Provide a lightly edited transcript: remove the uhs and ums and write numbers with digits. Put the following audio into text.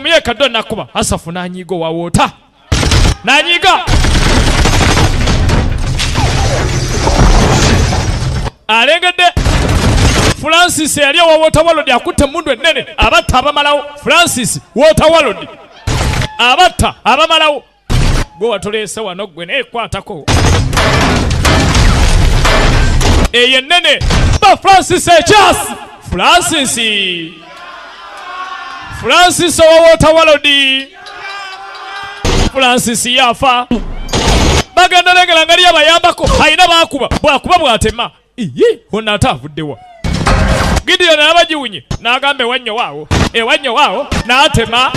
Omuye kaddo nakuba Asafu n'anyiiga owa woota n'anyiiga alengedde Francis eyali owa Water World akutte emmundu ennene abatta abamalawo. Francis Water World abatta abamalawo. Gwe watuleese wano gwe neekwatako eyo ennene ba Francis ekyasi Francis Francis owa Water World Francis yafa bagenda lengera ngeri yabayambako alina bakuba bwakuba bwatema iye ono ate avuddewa Gideon abagiwunye n'agamba ewannyo waawo ewannyo waawo n'atema.